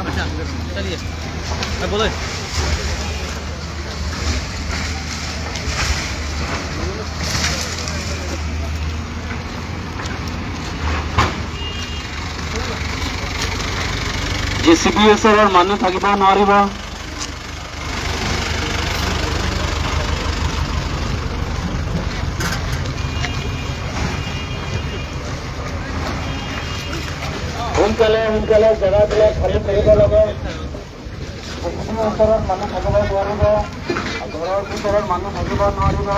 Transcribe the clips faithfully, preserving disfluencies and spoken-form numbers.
अच्छा, चलिए। अब बोलो। জে চি বি ওচৰৰ মানুহ থাকিব নোৱাৰিব। সোনকালে, সোনকালে জেগাবিলাক খালী কৰিব লাগে। জে চি বি ওচৰত মানুহ থাকিব নোৱাৰিব, ঘৰৰ ভিতৰত মানুহ থাকিব নোৱাৰিব।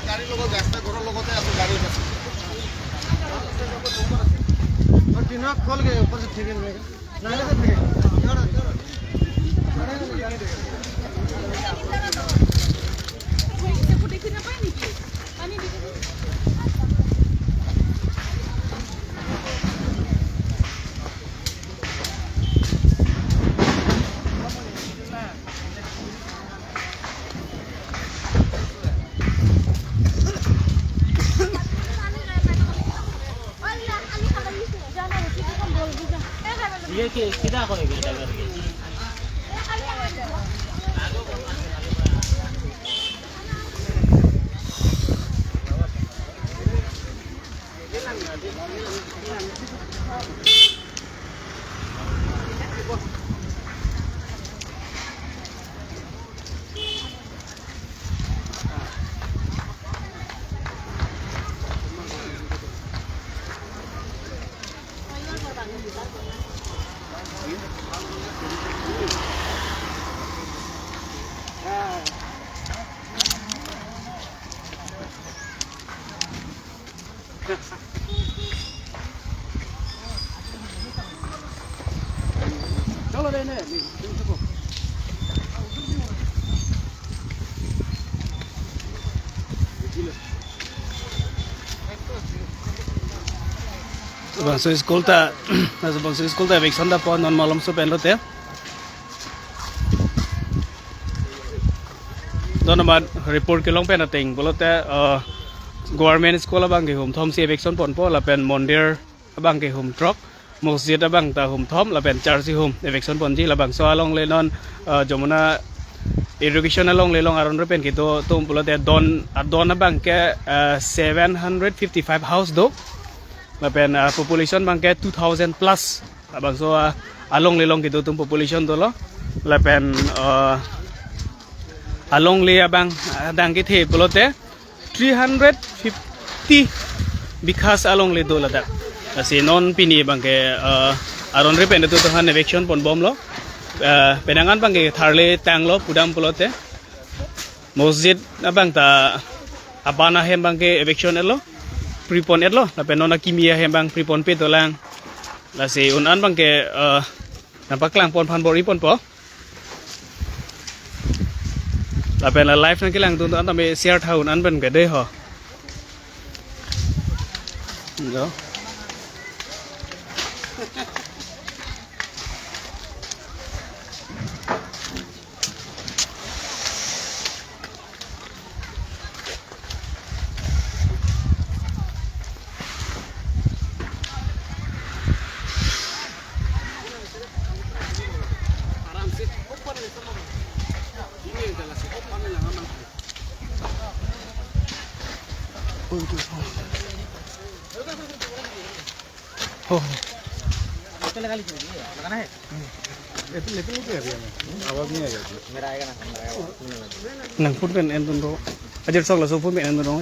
গাড়ীৰ লগত, ৰাস্তা ঘৰৰ লগতে আছে, গাড়ী আছে। और टीना खोल के ऊपर से फेंकेंगे। ये कि-, कितना करेगा ड्राइवर के? Bangso school ta, bangso school ta eviction ta pon non malom so pen lote. Don amat report kelong pen ateng pulote, uh, government school abang ke hum thom si eviction ponpo, lapen mondir abang ke hum throk, masjid abang ta hum thom, lapen church si hum eviction ponji. Labangso alongle non, uh, Jamuna irrigation alongle along aron re pen kedo atum pulote don, adon abang ke, uh, seven hundred fifty-five house do. Lapen, ah, population abang ke two thousand plus. Labangso, ah, alongle along kedo atum population dolo. Lapen, ah, alongle abang, ah, adang kethe pulote three hundred fifty bighas alongle do ladak. Lasi non pini abang ke, ah, aron re pen atum aphan eviction ponbomlo. Ah, penang an abang ke tharle tanglo pudam pulote. Masjid abang ta aban ahem abang ke eviction etlo, prepon etlo, lapen non akimi ahem abang prepon pe dolang. Lasi un an abang ke, eh, nangpaklang pon aphan bor-i ponpo. Lapen la live nangkelang dun an tame share tha un an abang ke dei ho. Jo. Oh. इसको लगा लीजिए, ये लगाना है। लेकिन, लेकिन नहीं किया अभी हमें। आवाज नहीं आएगा इसमें। मेरा आएगा ना, मेरा आएगा। Nang phone pen endun do. Ajir sok laso phone pen endun do.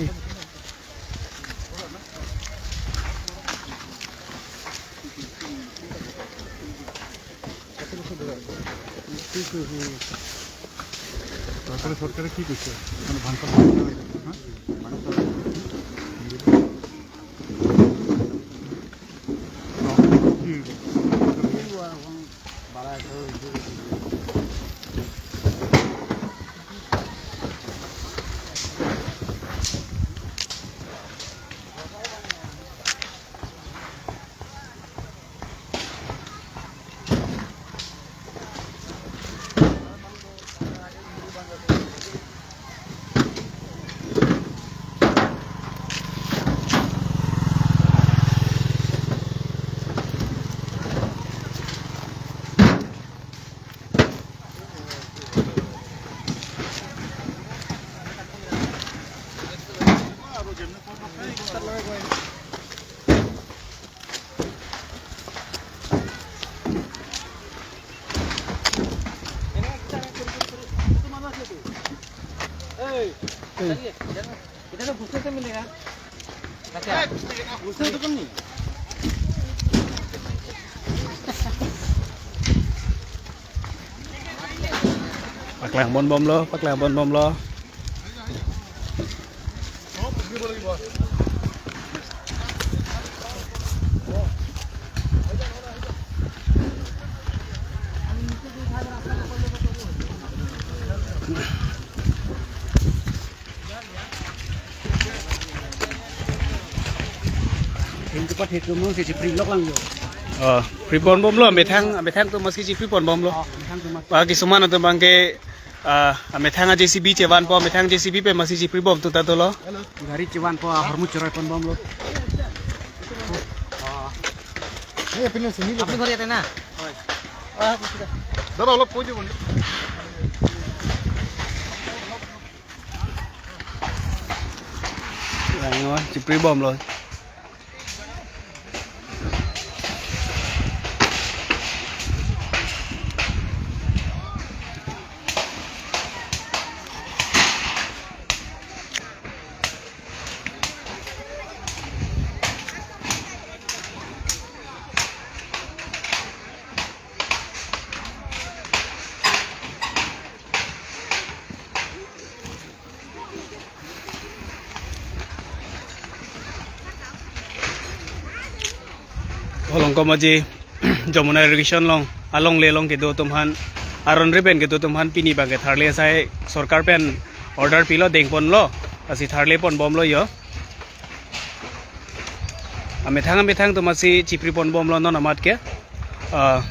তারপরে সরকারে কি করছে? মানে ভাঙচুর করছে না এটা, হ্যাঁ? ভাঙচুর। কি হইল? Paklang ponbomlo, paklang ponbomlo. Hingkepat hetu mo si chipri lok lang yo. Oh, pri ponbomlo, amethang, amethang atum si chipri ponbomlo. Oh, amethang atum. Ba kisuman atum abangke, ah, amethang a J C B chevanpo, amethang J C B pen si chipri bom tuta dolo. Gari chevanpo, ahormu choroi ponbomlo. Oh. Hey, apni sini. Apni ghori ate na? Dara olop koi dibon. Langno, chipri bomlo. Holong komaji Jamuna irrigation along, alongle along kedo atum aphan, aron repen kedo atum aphan pini abangke tharle asai sorkar pen order pilo, dengponlo, lasi tharle ponbomlo yo. Amethang amethang atum si chipri ponbomlo non amat ke. Ah,